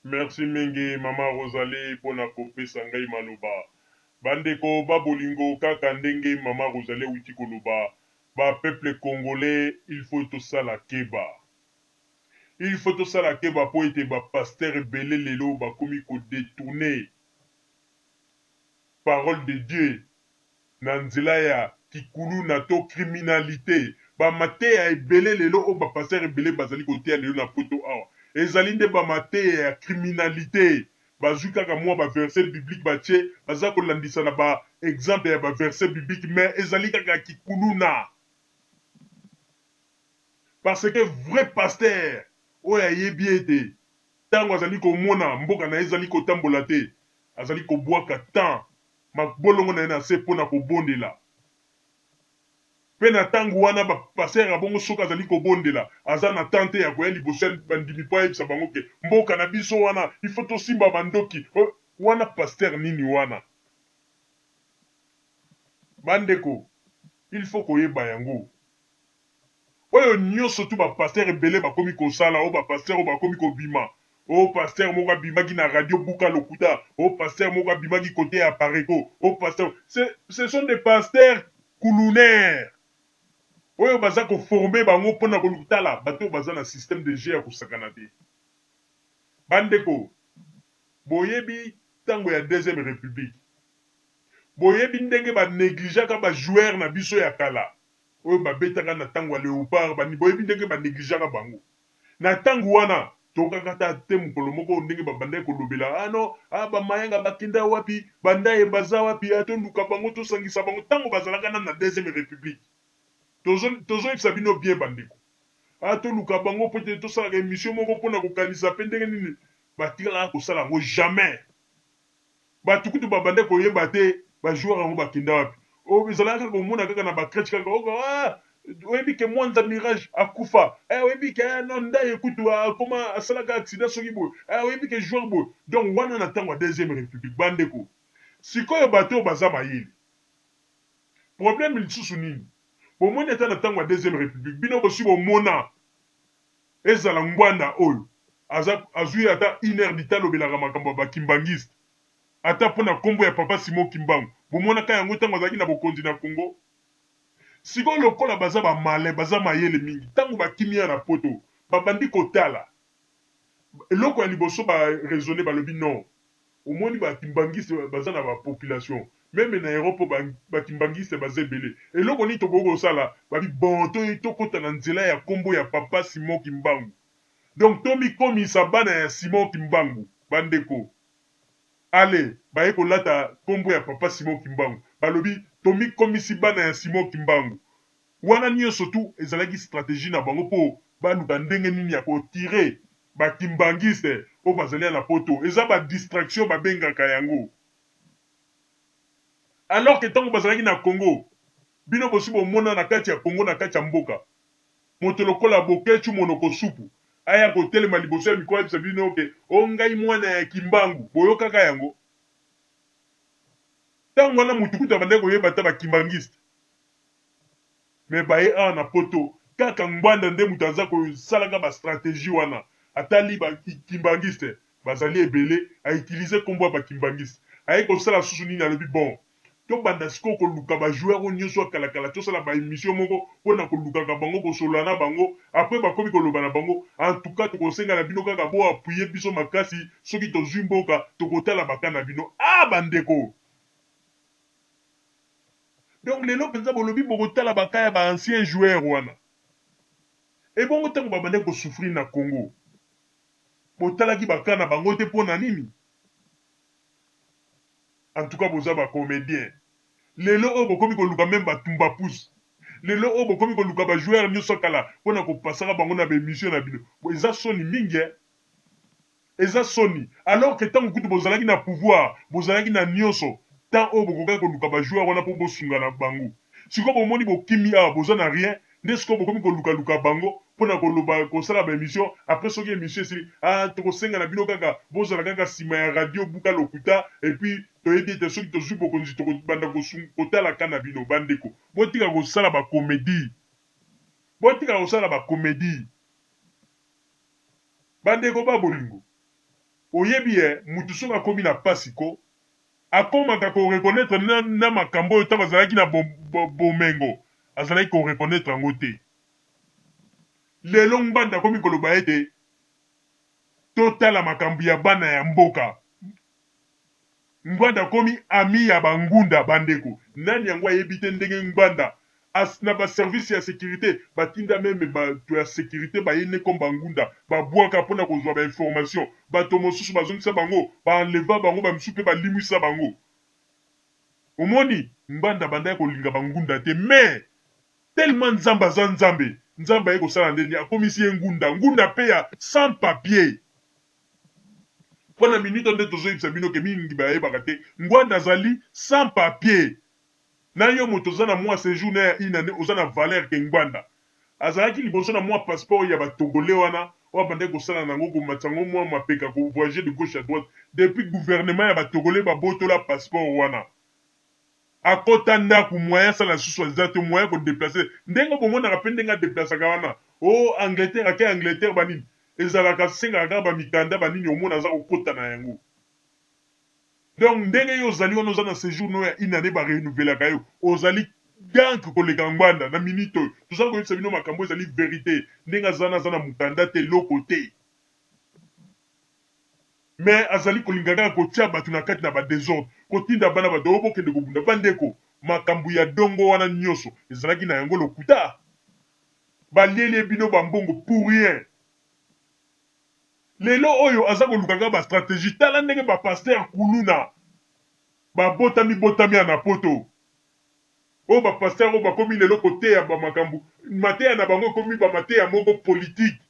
Merci mingi mama Rosalie pona kopesa ngai maloba. Bandeko ba bolingo kaka ndenge mama Rosalie awuti koloba ba peuple congolais il faut tosala keba. Il faut tosala keba po ete ba pasteurs ebele lelo bakomi ko detourner parole de Dieu na nzela ya kikuluna to criminalite. Ba mateya ebele lelo oyo ba pasteurs ebele bazali koteya lelo na poto awa ezali nde ba mateya ya criminalite. Bazui kaka mua ba versets bibliques batie, baza kolandisa na ba exemples ya ba versets bibliques mais ezali kaka ya kikuluna. Parce que vrai pasteur oyo ayebi ete tango azali komona mboka na ye ezali kotambola te, azali kobwaka temps mabolongo na ye na se mpo na kobondela. Mpe na ntango wana, ba pasteur ya bongo soki azali kobondela, aza na temps te ya koya liboso ya bandimi mpo ayebisa bango ke mboka na biso wana il faut tosimba mandoki. Wana pasteur nini wana? Ba ndeko, il faut koyeba yango. Oyo nioso tout ba pasteur ebele bakomi kosala oh ba pasteur oyo bakomi kobima oh pasteur moko abimaki na radio buka lokuta oh pasteur moko abimaki cote ya apareco oh pasteur ce ce sont des pasteurs kulunaires oyo baza ko former bango pona koluka tala bato oyo baza na système de jeu ya kosakana te ba ndeko boyebi tango ya deuxième republique boyebi ndenge ba negligeaka ba joueurs na biso ya kala oyo babetaka na tango ya leopard ba boyebi ndenge ba negligeaka bango na tango wana tokaka ata te mokolo moko ndenge babandaki kolobela ah non ah ba mayanga bakenda wapi ba ndaye baza wapi ah toluka bango tosangisa bango tango bazalaka nanu na deuxième republique tozo tozoyebisa bino bien bandeko ah toluka bango po ete tosalaka emission moko pona kokanisa pe ndenge nini batikalaka kosala yango jamais Batu kutu ba banda koyeba te ba joueurs yango bakenda wapi. Oh ezalaka kaka komona kaka na ba crèche kaka oh ah oyebi ke Mwanza Mirage akufa eh oyebi ke ah non Ndaye kutu akoma asalaka accident soki boye eh oyebi ke joueur boye donc wana na tango ya deuxième republique ba ndeko sikoyo bato oyo baza mayele problème lisusu nini bomoni ata na tango ya deuxième republique bino bosi bomona Ezala Ngwanda oyo aza azui ata une heure du temps alobelaka makambo ya ba kimbanguiste ata pona kombo ya papa Simon kimbangu bomonaka yango tango azalaki na bokonzi na Congo? Sikoyo lokola baza ba malin baza mayele mingi tango bakimi awa na poto babandi kotala eloko ya liboso ba raisonner balobi non Omoni ba kimbanguiste baza na ba population meme na Europe ba kimbanguiste baza ebele eloko nini tokoki kosala babi bon tokota na nzela ya kombo ya papa Simon kimbangu donc tomikomisa bana ya Simon kimbangu ba ndeko alle baye kolata kombo ya papa Simon kimbangu balobi tomikomisi bana ya Simon kimbangu Wana nionso tout ezalaki strategie na bango po baluka ndenge nini ya ko tirer ba kimbanguistes oyo bazali na poto. Eza ba distraction babengaka yango. Alors que tango bazalaki na Congo, bino bosi bomona na kati ya Congo na kati ya mboka moto lokola Boketshu monoko supu aya kotelema liboso ya micro ayebisa bino ke o ngai mwana ya Kimbangu. Boyokaka yango? Tango wana mutu kutu abandaki koyeba ata ba kimbanguistes. Mais baye awa na poto kaka Ngbanda nde mutu aza kosalaka ba strategie wana atali ba kimbanguiste bazali ebele a utiliser kombo ya ba kimbanguiste aye kosala susu nini alobi bon tobanda sikoyo koluka ba joueurs oyo nioso ya kala kala tosala ba emission moko pona kolukaka bango kosolola na bango après bakomi koloba na bango en tout cas tokosenga na bino kaka bo appuyer biso makasi soki tozui mboka tokotala ba cas na bino ah ba ndeko Donc lelo penza bolobi bokotala ba cas ya ba anciens joueurs wana. Ebongo tango babandaki ko souffrir na Congo botalaki ba cas na bango te pona nini? En tout cas boza ba comediens. Lelo oyo bokomi koluka meme ba tumba pouce. Lelo oyo bokomi koluka ba joueurs nioso ya kala pona ko passaka bango na ba emissions na bino. Eza soni mingi hein. Eza soni alors que tango kutu bozalaki na pouvoir bozalaki na nioso temps oyo bokokaki koluka ba joueurs wana po bosunga na bango sikoyo bomoni bokimi awa boza na rien nde sikoyo bokomi koluka luka bango pona koloba kosala ba emission après soki emission esili ah tokosenga na bino kaka bozala kaka sima ya radio buka lokuta et puis toyebi ete soki tozui bokonzi tokobanda kotala cas na bino ba ndeko botika kosala ba comedie botika kosala ba comedie. Ba ndeko ba bolingo. Oyebi eh, mutu soki akomi na pasi ko, akomaka ko reconnaitre na, na makambo oyo tango azalaki na bo, bo, bomengo, azalaki ko reconnaitre yango te. Lelo Ngbanda akomi koloba ete totala makambo ya bana ya mboka. Ngbanda akomi ami ya ba ngunda ba ndeko nani yango ayebi te ndenge Ngbanda as na ba service ya securite batinda meme bato ya securite baye ne comme ba ngunda ba bwaka pona kozua ba information bato mosusu bazongisa bango ba enleva bango ba misusu pe ba limwisa bango omoni Ngbanda abandaki kolinga ba ngunda te mais tellement Nzambe aza Nzambe Nzambe aye kosala ndeni akomisi ye ngunda ngunda pe ya sans papier Mpo na minute oyo nde tozoyebisa bino ke mingi bayebaka te Ngwanda azali sans papier. Na yo moto oza na mua sejour na ya une annee oza na valeur ke Ngbanda. Azalaki liboso na mua passeport ya ba togolais wana oyo abandaki kosala na yango komatisa yango mua mapeka ko voyager de gauche à droite depuis gouvernement ya ba togolais babotola passeport wana. Akota ndaku moyen asala lisusu eza te moyen ya ko deplacer ndenge bomonaka pe ndenge a deplasaka wana oh Angleterre ake Angleterre ba nini ezalaka asengaka kaka ba mikanda ba nini omona aza kokota na yango donc ndenge yo ozali wana oza na sejour no ya une annee ba renouvelaka yo ozali gank koleka Ngbanda na minute oyo toza koyebisa bino makambo ezali verite ndenge aza wana aza na mukanda te eloko te. Mais azali kolinga kaka kotia batu na kati na ba desordre, kotinda bana bato oh bokende kobunda. Ba ndeko, makambo ya dongo wana nioso ezalaki na yango lokuta? Balieli ye bino ba mbongo pour rien. Lelo oyo aza koluka kaka ba strategie. Tala ndenge ba pasteurs kuluna ba botami botami awa na poto. Oyo ba pasteurs oyo bakomi lelo koteya ba makambo, mateya na bango ekomi ba mateya moko politique.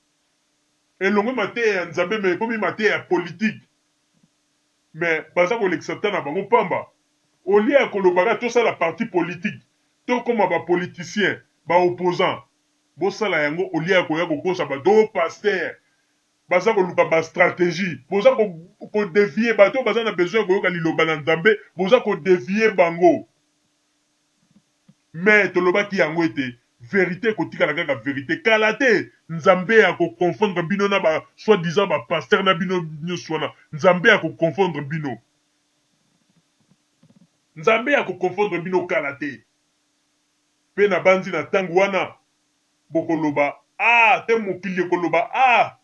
Elongwe mateya ya Nzambe mais ekomi mateya ya politique. Mais baza kolekisa temps na bango pamba. Au lieu ya koloba kaka tosala parti politique, tokoma ba politiciens, ba opposants. Bosala yango au lieu ya koya kokosa bato oh pasteur baza koluka ba strategie. Boza ko ko devier bato oyo baza na besoin ya koyoka liloba na Nzambe, boza ko devier bango. Mais tolobaki yango ete verite ekotikala kaka verite. Kala te Nzambe ako confondre bino na ba soit disant ba pasteurs na bino nioso wana. Nzambe ako confondre bino. Nzambe ako confondre bino kala te. Pe nabanzi na tango wana bokoloba ah te mokili ekoloba ah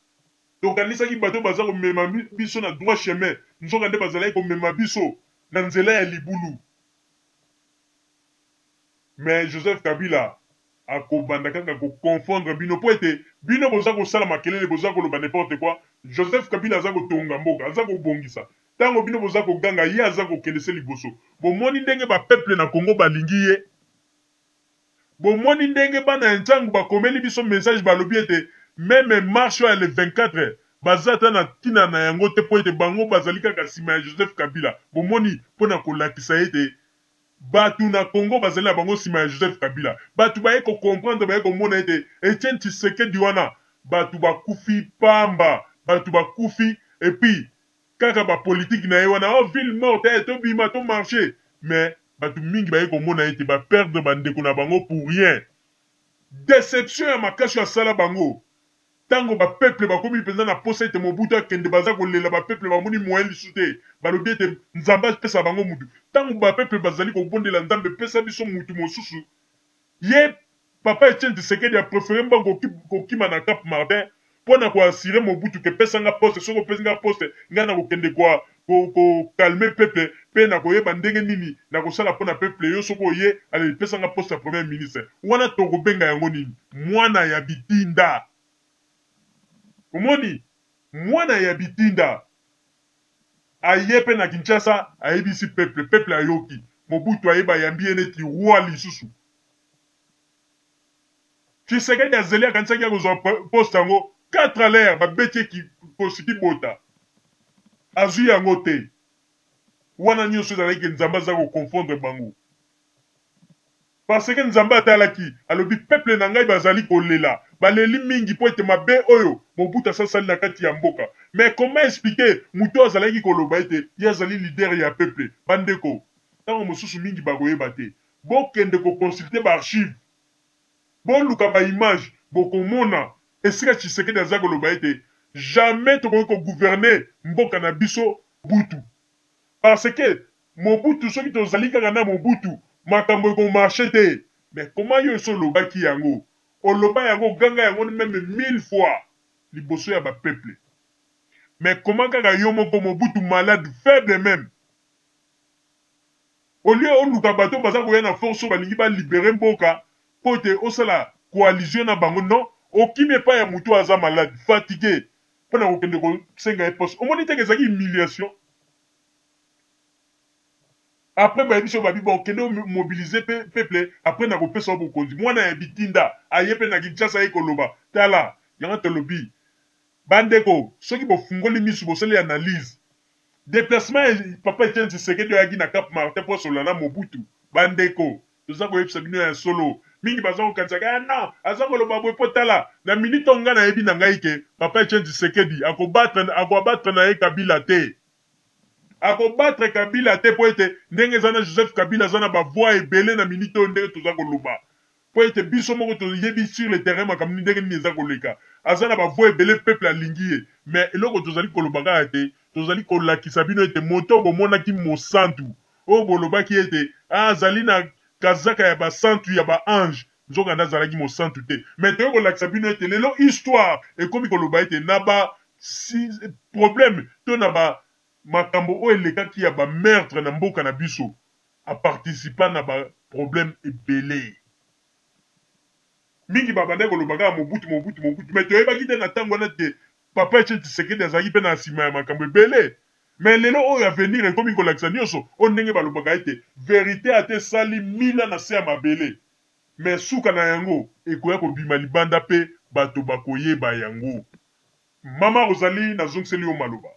tokanisaki bato baza komema biso na droit chemin nzoka nde bazalaki komema biso na nzela ya libulu. Mais Joseph Kabila akobanda kaka ko confondre bino po ete bino boza kosala makelele boza koloba n'importe quoi, Joseph Kabila aza kotonga mboka, aza kobongisa, tango bino boza koganga ye aza kokende se liboso. Bomoni ndenge ba peuple na Congo balingi ye? Bomoni ndenge bana ya Ntshangu bakomeli biso message balobi ete meme marche oyo ya le 24 baza ata na tina na yango te po ete bango bazali kaka sima ya Joseph Kabila. Bomoni pona kolakisa ete Batu na Congo bazali na bango sima ya Joseph Kabila. Batu baye ko comprendre, baye komona ete Etienne Tshisekedi wana batu bakufi pamba, batu bakufi et puis kaka ba politique na ye wana oh ville morte eh tobima to marcher mais batu mingi baye komona ete ba perdre ba ndeko na bango pour rien. Deception ya makasi oyo asala bango Tango ba peuples bakomi penza na posa ete Mobutu akende, baza kolela, ba peuples bamoni moyen lisusu te, balobi ete Nzambe apesa bango mutu. Tango ba peuples bazali kobondela Nzambe pesa biso mutu mosusu, ye Papa Etienne Tshisekedi a prefere mbangu kokima na Cap Martin po na ko assurer Mobutu que pesa nga poste, soki opesi nga poste, ngai nakokende ko ko calmer peuple pe nakoyeba ndenge nini nakosala po na peuple, yo soki oye, allez pesa nga poste ya premier ministre. Wana tokobenga yango nini? Mwana ya bitinda. Omoni? Mwana ya bitinda. Aye pe na Kinshasa, ayebisi peuple, peuple ayoki. Mobutu aye bayambi ye neti roi lisusu. Tshisekedi azeli akanisaki akozwa poste yango 4 à l'heure babeti ye kikosi kibota azwi yango te. Wana nionso ezalaki ke Nzambe aza ko confondre bango. Parce que Nzambe atalaki, alobi peuple na ngai bazali kolela, baleli mingi po ete mabe oyo Mobutu asi asali na kati ya mboka. Mais comment expliquer mutu oyo azalaki koloba ete ye azali leader ya peuple? Ba ndeko, tango mosusu mingi bakoyeba te. Bokende ko consulter ba archives, boluka ba images, bokomona esika Tshisekedi aza koloba ete Jamais tokoki ko gouverner mboka na biso Mobutu. Parce que Mobutu soki tozali kaka na Mobutu makambo eko marcher te. Mais comment yo esi olobaki yango? Oloba yango oganga yango meme 1000 fois liboso ya ba peuple. Mais comment kaka yo moko Mobutu malade faible meme au lieu oluka bato oyo baza koya na force oyo balingi ba liberer mboka mpo ete osala coalition na bango non okimi epai ya moto oyo aza malade fatigue mpo na kokende kosenga ye poste omoni te ke ezalaki humiliation après bayebisi yo babi bon kende mobiliser pe peuple après nakopesa yo bokonzi mwana ya bitinda aye mpe na Kinshasa aye koloba tala yango tolobi bandeko soki bofungoli misu bosali analyse Deplacement ya papa Etienne Tshisekedi oyo ayaki na Cap Martin mpo asolola na Mobutu, ba ndeko toza koyebisa bino ya solo, mingi baza kokanisaka ah non aza koloba boye mpo tala na minute oyo ngai nayebi na ngai ke papa Etienne Tshisekedi ako battre ako abattre na ye Kabila te. Ako battre Kabila te mpo ete ndenge eza na Joseph Kabila aza na ba voix ebele na minute oyo ndenge toza koloba. Po ete biso moko toyebi sur le terrain makambo ndenge nini eza koleka. Aza na ba voix ebele peuple alingi ye. Mais eloko tozali koloba kaka te, tozali kolakisa bino ete moto oyo bomonaki mosantu, oyo bolobaki ete azali na kazaka ya ba santu ya ba anges, nzokande azalaki mosantu te. Mais toye kolakisa bino ete lelo histoire ekomi koloba ete na ba problèmes to na ba makambo oyo elekaki ya ba meurtres na mboka na biso, a participa na ba problème ebele. Mingi ba bandaki koloba kaka Mobutu, Mobutu, Mobutu mais toyebaki te na tango wana te papa Etienne Tshisekedi azalaki pe na sima ya makambo ebele. Mais lelo oyo avenir ekomi kolakisa nionso oyo ndenge balobaka ete verite ata esali mille ans na se ya mabele mais suka na yango ekoya kobima libanda pe bato bakoyeba yango. Mama Rosalie nazongiseli yo maloba.